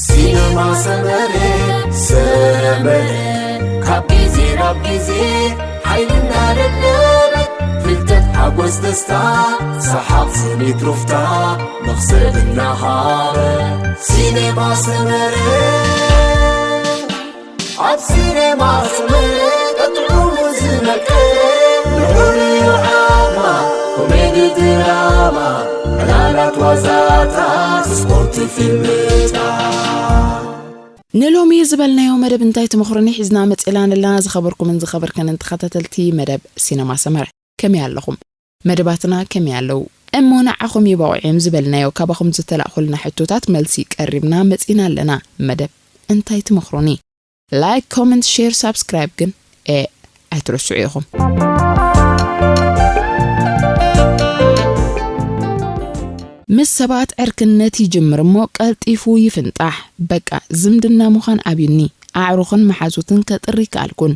ሲነማ ሰመረ፣ ሰመረ፣ ካብ ግዜ ናብ ግዜ ሓይልና ደለበት፣ ፍልጠት፣ ሓጎስ፣ ደስታ፣ ሰሓቕ፣ ስኒት፣ ሩፍታ፣ መኽሰብ እናሃበ። ሲነማ ሰመረ፣ ኣብ ሲነማ ሰመረ፣ ጥዑሙ ዝመቀረ፣ ልዑል ዓማ፣ ኮሜዲ፣ ድራማ፣ ዕላላት፣ ዋዛታት፣ ስፖርት፣ ፊልምታት። ንሎሚ ዝበልናዮ መደብ እንታይ ትመኽሩኒ ሒዝና መጺእና ኣለና። ዝኸበርኩምን ዝኸበርክንን ተኸታተልቲ መደብ ሲነማ ሰመረ፣ ከመይ ኣለኹም? መደባትና ከመይ ኣለዉ? እሞ ንዓኹም ይበቑዑ እዮም ዝበልናዮ ካባኹም ዝተላእኹልና ሕቶታት መልሲ ቀሪብና መጺእና ኣለና። መደብ እንታይ ትመኽሩኒ? ላይክ፣ ኮመንት፣ ሼር፣ ሳብስክራይብ ግን፣ ኤ፣ ኣይትረስዑ ኢኹም። ምስ ሰባት ዕርክነት ይጅምር እሞ ቀልጢፉ ይፍንጣሕ። በቃ ዝምድና ምዃን ኣብዩኒ። ኣዕሩኽን መሓዙትን ከጥሪ ይከኣልኩን።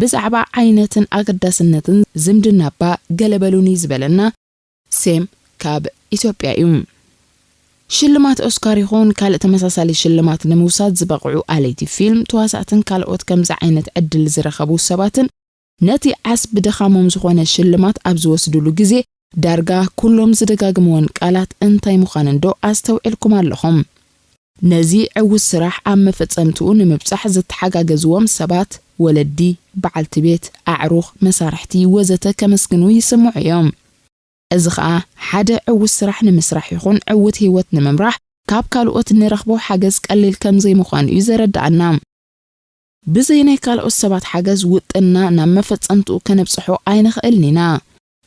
ብዛዕባ ዓይነትን ኣገዳስነትን ዝምድና እባ ገለ በሉኒ ዝበለና ሴም ካብ ኢትዮጵያ እዩ። ሽልማት ኦስካር ይኹን ካልእ ተመሳሳሊ ሽልማት ንምውሳድ ዝበቕዑ ኣለይቲ ፊልም፣ ተዋሳእትን ካልኦት ከምዚ ዓይነት ዕድል ዝረኸቡ ሰባትን ነቲ ዓስቢ ድኻሞም ዝኾነ ሽልማት ኣብ ዝወስድሉ ግዜ ዳርጋ ኩሎም ዝደጋግምወን ቃላት እንታይ ምዃነን ዶ ኣስተውዒልኩም ኣለኹም? ነዚ ዕዉት ስራሕ ኣብ መፈጸምትኡ ንምብጻሕ ዝተሓጋገዝዎም ሰባት፣ ወለዲ፣ በዓልቲ ቤት፣ ኣዕሩኽ፣ መሳርሕቲ ወዘተ ከመስግኑ ይስምዑ እዮም። እዚ ኸኣ ሓደ ዕዉት ስራሕ ንምስራሕ ይኹን ዕዉት ህይወት ንምምራሕ ካብ ካልኦት ንረኽቦ ሓገዝ ቀሊል ከም ዘይምዃኑ እዩ ዘረድኣና። ብዘይ ናይ ካልኦት ሰባት ሓገዝ ውጥንና ናብ መፈጸምትኡ ከነብጽሖ ኣይንኽእልን ኢና።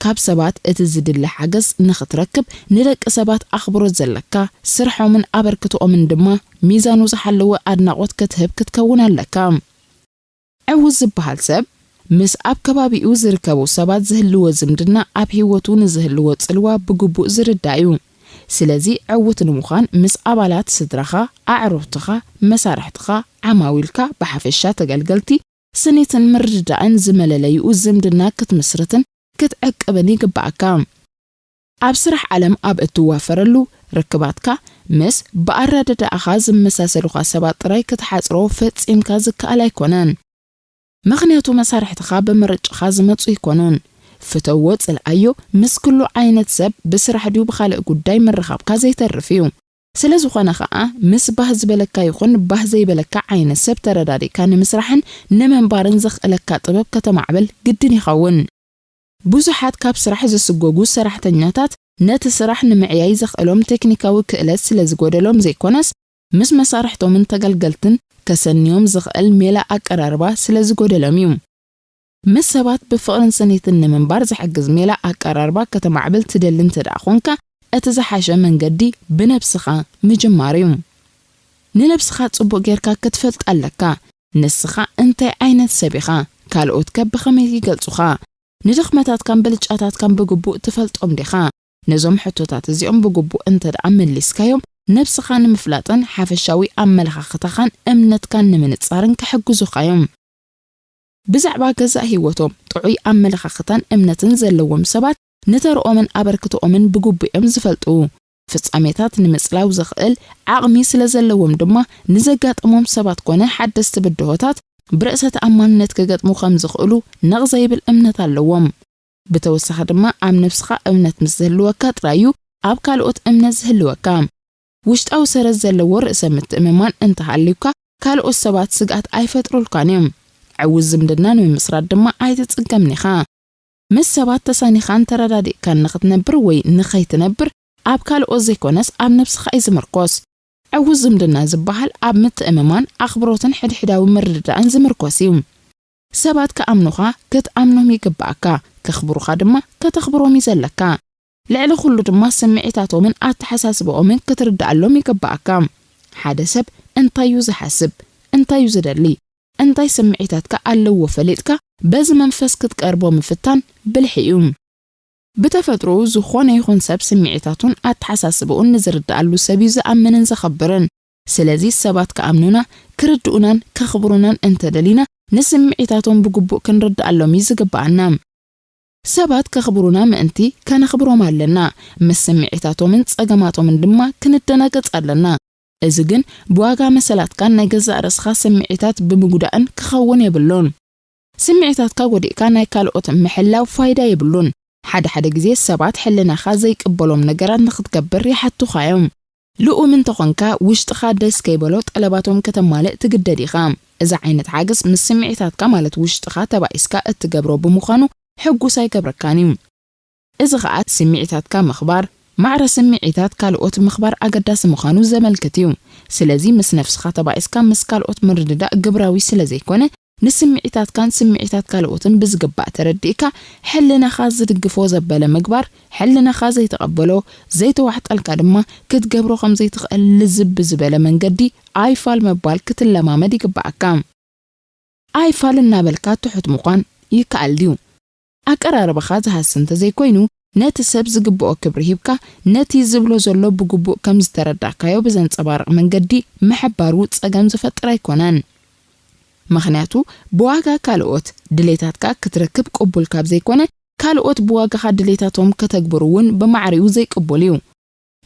ካብ ሰባት እቲ ዝድለ ሓገዝ ንኽትረክብ ንደቂ ሰባት ኣኽብሮት ዘለካ፣ ስርሖምን ኣበርክትኦምን ድማ ሚዛኑ ዝሓለወ ኣድናቖት ክትህብ ክትከውን ኣለካ። ዕዉት ዝበሃል ሰብ ምስ ኣብ ከባቢኡ ዝርከቡ ሰባት ዝህልዎ ዝምድና ኣብ ህይወቱ ንዝህልዎ ጽልዋ ብግቡእ ዝርዳእ እዩ። ስለዚ ዕዉት ንምዃን ምስ ኣባላት ስድራኻ፣ ኣዕሩኽትኻ፣ መሳርሕትኻ፣ ዓማዊልካ፣ ብሓፈሻ ተገልገልቲ ስኒትን ምርድዳእን ዝመለለይኡ ዝምድና ክትምስርትን ክትዕቅብን ይግብኣካ። ኣብ ስራሕ ዓለም ኣብ እትዋፈረሉ ርክባትካ ምስ ብኣረዳድኣኻ ዝመሳሰሉኻ ሰባት ጥራይ ክትሓጽሮ ፈጺምካ ዝከኣል ኣይኮነን። ምኽንያቱ መሳርሕትኻ ብምርጫኻ ዝመጹ ኣይኮኑን። ፍተዎ ጽልኣዮ፣ ምስ ኩሉ ዓይነት ሰብ ብስራሕ ድዩ ብኻልእ ጉዳይ ምርኻብካ ዘይተርፍ እዩ። ስለ ዝኾነ ኸኣ ምስ ባህ ዝበለካ ይኹን ባህ ዘይበለካ ዓይነት ሰብ ተረዳዲእካ ንምስራሕን ንምንባርን ዘኽእለካ ጥበብ ከተማዕብል ግድን ይኸውን። ብዙሓት ካብ ስራሕ ዝስጎጉ ሰራሕተኛታት ነቲ ስራሕ ንምዕያይ ዘኽእሎም ቴክኒካዊ ክእለት ስለ ዝጎደሎም ዘይኮነስ፣ ምስ መሳርሕቶምን ተገልገልትን ከሰንዮም ዝኽእል ሜላ ኣቀራርባ ስለ ዝጎደሎም እዩ። ምስ ሰባት ብፍቕርን ስኒትን ንምንባር ዝሕግዝ ሜላ ኣቀራርባ ከተማዕብል ትደሊ እንተ ደኣ ኾንካ፣ እቲ ዝሓሸ መንገዲ ብነብስኻ ምጅማር እዩ። ንነብስኻ ጽቡቕ ጌርካ ክትፈልጥ ኣለካ። ንስኻ እንታይ ዓይነት ሰብ ኢኻ? ካልኦትከ ብኸመይ ይገልጹኻ? ንድኽመታትካን ብልጫታትካን ብግቡእ ትፈልጦም ዲኻ? ነዞም ሕቶታት እዚኦም ብግቡእ እንተ ደኣ መሊስካዮም፣ ነብስኻ ንምፍላጥን ሓፈሻዊ ኣመለኻኽታኻን እምነትካን ንምንጻርን ክሕግዙኻ እዮም። ብዛዕባ ገዛእ ህይወቶም ጥዑይ ኣመለኻኽታን እምነትን ዘለዎም ሰባት ንተርኦምን ኣበርክትኦምን ብግቡእ እዮም ዝፈልጡ። ፍጻሜታት ንምጽላው ዘኽእል ዓቕሚ ስለ ዘለዎም ድማ፣ ንዘጋጠሞም ሰባት ኮነ ሓደስቲ ብድሆታት ብርእሰ ተኣማንነት ክገጥሙ ከም ዝኽእሉ ነቕ ዘይብል እምነት ኣለዎም። ብተወሳኺ ድማ፣ ኣብ ነብስኻ እምነት ምስ ዝህልወካ ጥራይ እዩ ኣብ ካልኦት እምነት ዝህልወካ። ውሽጣዊ ሰረት ዘለዎ ርእሰ ምትእምማን እንተሃልዩካ፣ ካልኦት ሰባት ስግኣት ኣይፈጥሩልካን እዮም። ዕዉት ዝምድና ንምምስራት ድማ ኣይትጽገምን ኢኻ። ምስ ሰባት ተሳኒኻን ተረዳዲእካን ንኽትነብር ወይ ንኸይትነብር፣ ኣብ ካልኦት ዘይኮነስ ኣብ ነብስኻ እዩ ዝምርኮስ። ዕዉት ዝምድና ዝበሃል ኣብ ምትእምማን፣ ኣኽብሮትን ሕድሕዳዊ ምርድዳእን ዝምርኮስ እዩ። ሰባት ክኣምኑኻ ክትኣምኖም ይግብኣካ፣ ከኽብሩኻ ድማ ከተኽብሮም እዩ ዘለካ። ልዕሊ ኩሉ ድማ ስምዒታቶምን ኣተሓሳስባኦምን ክትርድኣሎም ይግብኣካ። ሓደ ሰብ እንታይ እዩ ዝሓስብ? እንታይ እዩ ዝደሊ? እንታይ ስምዒታትካ ኣለዎ ፈሊጥካ፣ በዚ መንፈስ ክትቀርቦ ምፍታን ብልሒ እዩ። ብተፈጥሮኡ ዝኾነ ይኹን ሰብ ስምዒታቱን ኣተሓሳስባኡን ንዝርድኣሉ ሰብ እዩ ዝኣምንን ዘኸብርን። ስለዚ ሰባት ክኣምኑና፣ ክርድኡናን ከኽብሩናን እንተደሊና፣ ንስምዒታቶም ብግቡእ ክንርድኣሎም እዩ ዝግብኣና። ሰባት ከኽብሩና ምእንቲ ከነኽብሮም ኣለና። ምስ ስምዒታቶምን ጸገማቶምን ድማ ክንደናገጽ ኣለና። እዚ ግን ብዋጋ መሰላትካን ናይ ገዛእ ርእስኻ ስምዒታት ብምጉዳእን ክኸውን የብሉን። ስምዒታትካ ጎዲእካ ናይ ካልኦት ምሕላው ፋይዳ የብሉን። ሓደ ሓደ ግዜ ሰባት ሕልናኻ ዘይቅበሎም ነገራት ንኽትገብር ይሓቱኻ እዮም። ልኡም እንተኾንካ፣ ውሽጥኻ ደስ ከይበሎ ጠለባቶም ከተማልእ ትግደድ ኢኻ። እዚ ዓይነት ሓገዝ ምስ ስምዒታትካ፣ ማለት ውሽጥኻ፣ ተባኢስካ እትገብሮ ብምዃኑ ሕጉስ ኣይገብረካን እዩ። እዚ ኸኣ ስምዒታትካ ምኽባር፣ ማዕረ ስምዒታት ካልኦት ምኽባር ኣገዳሲ ምዃኑ ዘመልክት እዩ። ስለዚ ምስ ነፍስኻ ተባኢስካ ምስ ካልኦት ምርድዳእ ግብራዊ ስለ ዘይኮነ፣ ንስምዒታትካን ስምዒታት ካልኦትን ብዝግባእ ተረዲእካ፣ ሕልናኻ ዝድግፎ ዘበለ ምግባር፣ ሕልናኻ ዘይተቐበሎ፣ ዘይተዋሕጠልካ ድማ ክትገብሮ ከም ዘይትኽእል ልዝብ ብዝበለ መንገዲ ኣይፋል ምባል ክትለማመድ ይግብኣካ። ኣይፋል እናበልካ ትሑት ምዃን ይከኣል ድዩ? ኣቀራርባኻ ዝሃሲ እንተዘይኮይኑ፣ ነቲ ሰብ ዝግብኦ ክብሪ ሂብካ፣ ነቲ ዝብሎ ዘሎ ብግቡእ ከም ዝተረዳእካዮ ብዘንጸባርቕ መንገዲ ምሕባሩ ጸገም ዝፈጥር ኣይኮነን። ምኽንያቱ፣ ብዋጋ ካልኦት ድሌታትካ ክትረክብ ቅቡል ካብ ዘይኮነ፣ ካልኦት ብዋጋኻ ድሌታቶም ከተግብሩ እውን ብማዕሪኡ ዘይቅቡል እዩ።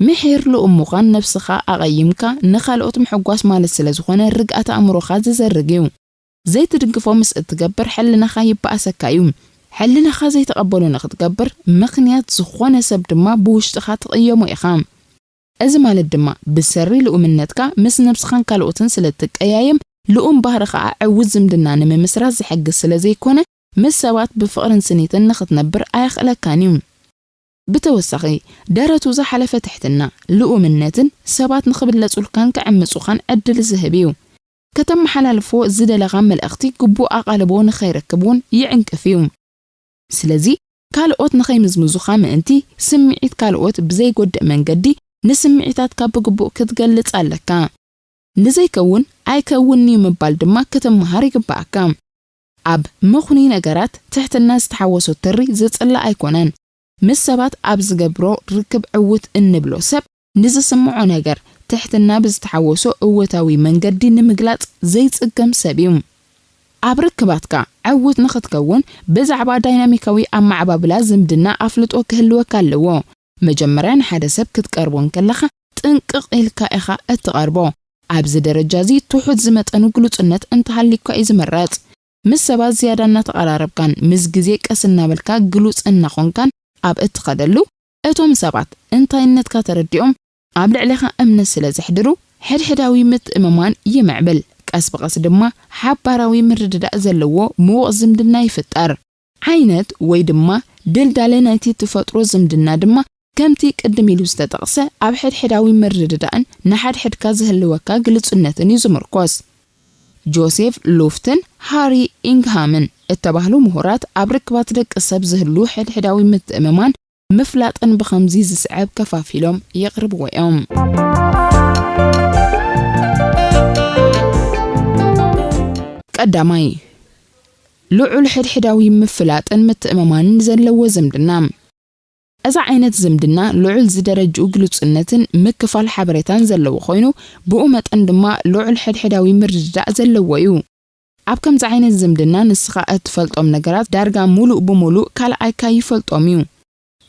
ምሒር ልኡም ምዃን ነብስኻ ኣቐይምካ ንኻልኦት ምሕጓስ ማለት ስለ ዝኾነ፣ ርግኣት ኣእምሮኻ ዝዘርግ እዩ። ዘይትድግፎ ምስ እትገብር፣ ሕልናኻ ይበኣሰካ እዩ። ሕልናኻ ዘይተቐበሎ ንኽትገብር ምኽንያት ዝኾነ ሰብ ድማ ብውሽጥኻ ትቕየሞ ኢኻ። እዚ ማለት ድማ፣ ብሰሪ ልኡምነትካ ምስ ነብስኻን ካልኦትን ስለ እትቀያየም፣ ልኡም ባህሪ ኸኣ ዕዉት ዝምድና ንምምስራት ዝሕግዝ ስለ ዘይኮነ፣ ምስ ሰባት ብፍቕርን ስኒትን ንኽትነብር ኣየኽእለካን እዩ። ብተወሳኺ፣ ደረቱ ዝሓለፈ ትሕትና፣ ልኡምነትን ሰባት ንኽብለጹልካን ክዕምጹኻን ዕድል ዝህብ እዩ። ከተመሓላልፎ ዝደለኻ መልእኽቲ ግቡእ ኣቓልቦ ንኸይረክብ እውን ይዕንቅፍ እዩ። ስለዚ፣ ካልኦት ንኸይምዝምዙኻ ምእንቲ፣ ስምዒት ካልኦት ብዘይጎድእ መንገዲ ንስምዒታትካ ብግቡእ ክትገልጽ ኣለካ። ንዘይከውን ኣይከውን'ዩ ምባል ድማ ክትመሃር ይግብኣካ። ኣብ ምኹኑይ ነገራት ትሕትና ዝተሓወሶ ተሪ ዝጽላእ ኣይኮነን። ምስ ሰባት ኣብ ዝገብሮ ርክብ ዕዉት እንብሎ ሰብ ንዝስምዖ ነገር ትሕትና ብዝተሓወሶ እወታዊ መንገዲ ንምግላጽ ዘይጽገም ሰብ እዩ። ኣብ ርክባትካ ዕዉት ንኽትከውን ብዛዕባ ዳይናሚካዊ ኣመዓባብላ ዝምድና ኣፍልጦ ክህልወካ ኣለዎ። መጀመርያ ንሓደ ሰብ ክትቀርቦ እንከለኻ ጥንቅቕ ኢልካ ኢኻ እትቐርቦ። ኣብዚ ደረጃ እዚ ትሑት ዝመጠኑ ግሉጽነት እንተሃልዩካ እዩ ዝምረጽ። ምስ ሰባት ዝያዳ እናተቐራረብካን ምስ ግዜ ቀስ እናበልካ ግሉጽ እናኾንካን ኣብ እትኸደሉ፣ እቶም ሰባት እንታይነትካ ተረዲኦም ኣብ ልዕሌኻ እምነት ስለ ዘሕድሩ፣ ሕድሕዳዊ ምትእምማን ይምዕብል። ቀስ ብቐስ ድማ ሓባራዊ ምርድዳእ ዘለዎ ምዉቕ ዝምድና ይፍጠር። ዓይነት ወይ ድማ ድልዳለ ናይቲ ትፈጥሮ ዝምድና ድማ፣ ከምቲ ቅድም ኢሉ ዝተጠቕሰ፣ ኣብ ሕድሕዳዊ ምርድዳእን ንሓድሕድካ ዝህልወካ ግልጹነትን እዩ ዝምርኮስ። ጆሴፍ ሉፍትን ሃሪ ኢንግሃምን እተባህሉ ምሁራት፣ ኣብ ርክባት ደቂ ሰብ ዝህሉ ሕድሕዳዊ ምትእምማን ምፍላጥን ብኸምዚ ዝስዕብ ከፋፊሎም የቕርብዎ እዮም። ቀዳማይ፣ ልዑል ሕድሕዳዊ ምፍላጥን ምትእምማንን ዘለዎ ዝምድና። እዚ ዓይነት ዝምድና ልዑል ዝደረጅኡ ግሉጽነትን ምክፋል ሓበሬታን ዘለዎ ኮይኑ፣ ብኡ መጠን ድማ ልዑል ሕድሕዳዊ ምርድዳእ ዘለዎ እዩ። ኣብ ከምዚ ዓይነት ዝምድና፣ ንስኻ እትፈልጦም ነገራት ዳርጋ ሙሉእ ብሙሉእ ካልኣይካ ይፈልጦም እዩ።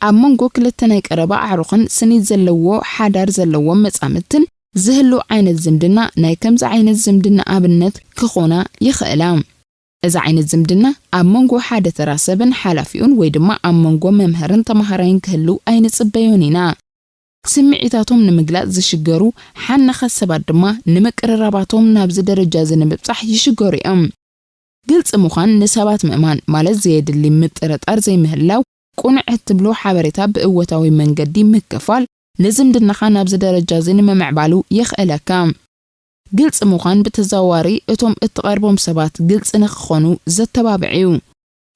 ኣብ መንጎ ክልተ ናይ ቀረባ ኣዕሩኽን ስኒት ዘለዎ ሓዳር ዘለዎም መጻምድትን ዝህሉ ዓይነት ዝምድና፣ ናይ ከምዚ ዓይነት ዝምድና ኣብነት ክኾና ይኽእላ። እዚ ዓይነት ዝምድና ኣብ መንጎ ሓደ ተራ ሰብን ሓላፊኡን፣ ወይ ድማ ኣብ መንጎ መምህርን ተማሃራይን ክህሉ ኣይንጽበዮን ኢና። ስምዒታቶም ንምግላጽ ዝሽገሩ ሓነኻት ሰባት ድማ፣ ንምቅርራባቶም ናብዚ ደረጃ እዚ ንምብጻሕ ይሽገሩ እዮም። ግልጺ ምዃን፣ ንሰባት ምእማን፣ ማለት ዘየድሊ ምጥርጣር ዘይምህላው፣ ቅኑዕ እትብሎ ሓበሬታ ብእወታዊ መንገዲ ምክፋል፣ ንዝምድናኻ ናብዚ ደረጃ እዚ ንምምዕባሉ የኽእለካ። ግልጺ ምዃን ብተዘዋዋሪ እቶም እትቐርቦም ሰባት ግልጺ ንኽኾኑ ዘተባብዕ እዩ።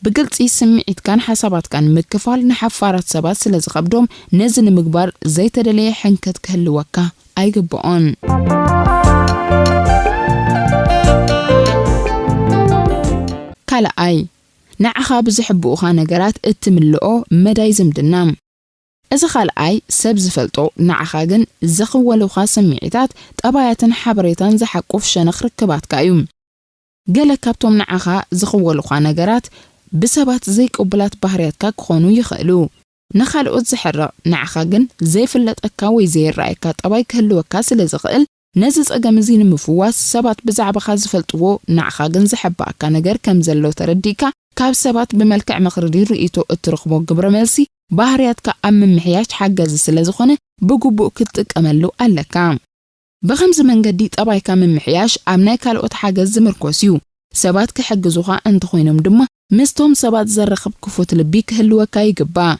ብግልጺ ስምዒትካን ሓሳባትካን ምክፋል ንሓፋራት ሰባት ስለ ዝኸብዶም፣ ነዚ ንምግባር ዘይተደለየ ሕንከት ክህልወካ ኣይግብኦን። ካልኣይ፣ ንዓኻ ብዝሕብኡኻ ነገራት እትምልኦ መዳይ ዝምድና። እዚ ካልኣይ ሰብ ዝፈልጦ፣ ንዓኻ ግን ዝኽወሉኻ ስምዒታት፣ ጠባያትን ሓበሬታን ዝሓቁፍ ሸነኽ ርክባትካ እዩ። ገለ ካብቶም ንዓኻ ዝኽወሉኻ ነገራት ብሰባት ዘይቅቡላት ባህርያትካ ክኾኑ ይኽእሉ። ንኻልኦት ዘሕርቕ፣ ንዓኻ ግን ዘይፍለጠካ ወይ ዘይረኣየካ ጠባይ ክህልወካ ስለ ዝኽእል፣ ነዚ ጸገም እዚ ንምፍዋስ፣ ሰባት ብዛዕባኻ ዝፈልጥዎ፣ ንዓኻ ግን ዘሕብኣካ ነገር ከም ዘሎ ተረዲእካ፣ ካብ ሰባት ብመልክዕ ምኽሪ ርእይቶ እትረኽቦ ግብረ መልሲ፣ ባህርያትካ ኣብ ምምሕያሽ ሓጋዚ ስለ ዝኾነ፣ ብግቡእ ክትጥቀመሉ ኣለካ። ብኸምዚ መንገዲ ጠባይካ ምምሕያሽ ኣብ ናይ ካልኦት ሓገዝ ዝምርኮስ እዩ። ሰባት ክሕግዙኻ እንተኾይኖም ድማ፣ ምስቶም ሰባት ዘራኽብ ክፉት ልቢ ክህልወካ ይግባእ።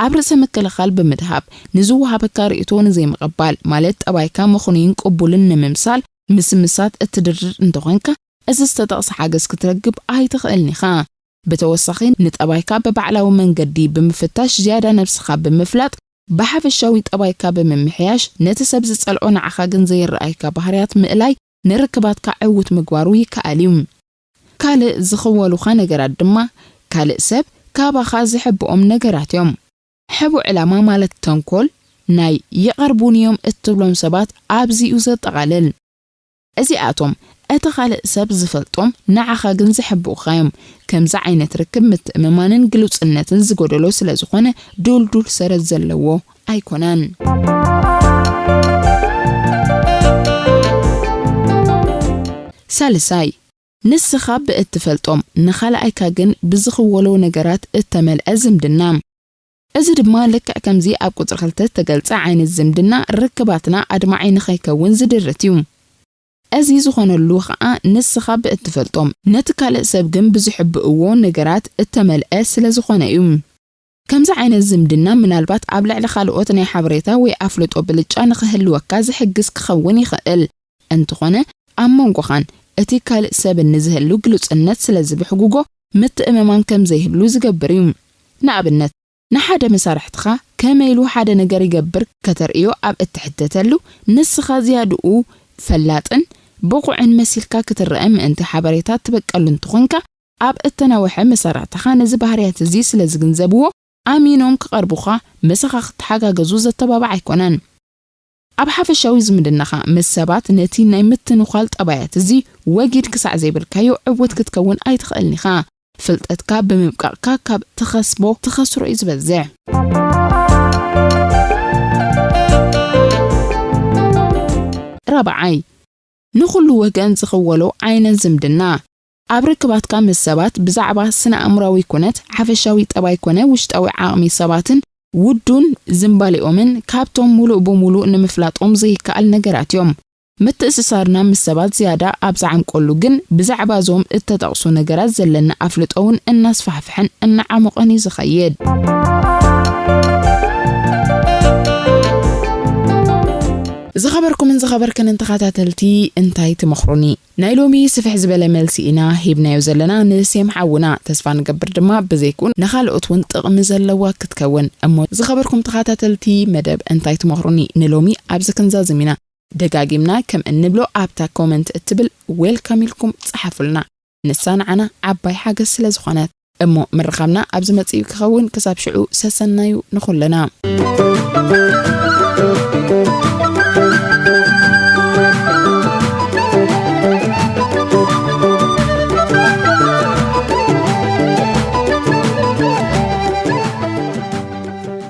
ኣብ ርእሰ ምክልኻል ብምድሃብ፣ ንዝወሃበካ ርእይቶ ንዘይምቕባል፣ ማለት ጠባይካ ምኽኑይን ቅቡልን ንምምሳል፣ ምስምሳት እትድርር እንተኾንካ፣ እዚ ዝተጠቕሰ ሓገዝ ክትረክብ ኣይትኽእልን ኢኻ። ብተወሳኺ፣ ንጠባይካ ብባዕላዊ መንገዲ ብምፍታሽ፣ ዝያዳ ነብስኻ ብምፍላጥ፣ ብሓፈሻዊ ጠባይካ ብምምሕያሽ፣ ነቲ ሰብ ዝጸልኦ ንዓኻ ግን ዘይረኣየካ ባህርያት ምእላይ፣ ንርክባትካ ዕዉት ምግባሩ ይከኣል እዩ። ካልእ ዝኽወሉኻ ነገራት ድማ፣ ካልእ ሰብ ካባኻ ዝሕብኦም ነገራት እዮም። ሕቡእ ዕላማ ማለት ተንኮል፣ ናይ ይቐርቡኒ እዮም እትብሎም ሰባት ኣብዚኡ ዘጠቓልል። እዚኣቶም፣ እቲ ካልእ ሰብ ዝፈልጦም፣ ንዓኻ ግን ዘሕብኡኻ እዮም። ከምዚ ዓይነት ርክብ ምትእምማንን ግሉጽነትን ዝጎደሎ ስለ ዝኾነ፣ ድልዱል ሰረት ዘለዎ ኣይኮነን። ሳልሳይ፣ ንስኻ ብእትፈልጦም፣ ንኻልኣይካ ግን ብዝኽወሎ ነገራት እተመልአ ዝምድና። እዚ ድማ ልክዕ ከምዚ ኣብ ቁጽሪ ክልተ እተገልጸ ዓይነት ዝምድና፣ ርክባትና ኣድማዒ ንኸይከውን ዝድርት እዩ። እዚ ዝኾነሉ ኸኣ፣ ንስኻ ብእትፈልጦም፣ ነቲ ካልእ ሰብ ግን ብዝሕብእዎ ነገራት እተመልአ ስለ ዝኾነ እዩ። ከምዚ ዓይነት ዝምድና፣ ምናልባት ኣብ ልዕሊ ካልኦት ናይ ሓበሬታ ወይ ኣፍልጦ ብልጫ ንኽህልወካ ዝሕግዝ ክኸውን ይኽእል። እንተኾነ፣ ኣብ መንጎኻን እቲ ካልእ ሰብን ንዝህሉ ግሉጽነት ስለ ዝብሕጉጎ፣ ምትእምማን ከም ዘይህሉ ዝገብር እዩ። ንኣብነት፣ ንሓደ መሳርሕትኻ ከመይ ኢሉ ሓደ ነገር ይገብር ከተርእዮ ኣብ እትሕተተሉ፣ ንስኻ ዝያድኡ ፈላጥን ብቑዕን መሲልካ ክትረአ ምእንቲ ሓበሬታ ትበቀሉ እንተኾንካ፣ ኣብ እተናውሐ መሳርሕትኻ ነዚ ባህርያት እዚ ስለ ዝግንዘብዎ፣ ኣሚኖም ክቐርቡኻ፣ ምሳኻ ክትተሓጋገዙ ዘተባባዕ ኣይኮነን። ኣብ ሓፈሻዊ ዝምድናኻ ምስ ሰባት፣ ነቲ ናይ ምትንዃል ጠባያት እዚ ወጊድ ክሳዕ ዘይብልካዮ፣ ዕዉት ክትከውን ኣይትኽእልን ኢኻ። ፍልጠትካ ብምብቃቕካ፣ ካብ ትኸስቦ ትኸስሮ እዩ ዝበዝሕ። ራብዓይ፣ ንኹሉ ወገን ዝኽወሎ ዓይነት ዝምድና። ኣብ ርክባትካ ምስ ሰባት፣ ብዛዕባ ስነ-ኣእምሮኣዊ ኩነት፣ ሓፈሻዊ ጠባይ ኮነ ውሽጣዊ ዓቕሚ ሰባትን ውዱን ዝምባሌኦምን፣ ካብቶም ሙሉእ ብሙሉእ ንምፍላጦም ዘይከኣል ነገራት እዮም። ምትእስሳርና ምስ ሰባት ዝያዳ ኣብ ዝዓምቀሉ ግን፣ ብዛዕባዞም እተጠቕሱ ነገራት ዘለና ኣፍልጦ እውን እናስፋሕፍሐን እናዓሞቐን እዩ ዝኸይድ። ዝኸበርኩምን ዝኸበርክንን ተኸታተልቲ፣ እንታይ ትመኽሩኒ? ናይ ሎሚ ስፍሕ ዝበለ መልሲ ኢና ሂብናዮ ዘለና ንሴም ሓውና። ተስፋ ንገብር ድማ፣ ብዘይኩ ንኻልኦት እውን ጥቕሚ ዘለዋ ክትከውን። እሞ ዝኸበርኩም ተኸታተልቲ መደብ እንታይ ትመኽሩኒ፣ ንሎሚ ኣብዚ ክንዛዝም ኢና። ደጋጊምና ከም እንብሎ፣ ኣብታ ኮመንት እትብል ዌልካም ኢልኩም ጸሓፉልና። ንሳ ንዓና ዓባይ ሓገዝ ስለ ዝኾነት። እሞ ምርኻብና ኣብ ዝመጽእ እዩ ክኸውን። ክሳብ ሽዑ፣ ሰሰናዩ ንኹልና።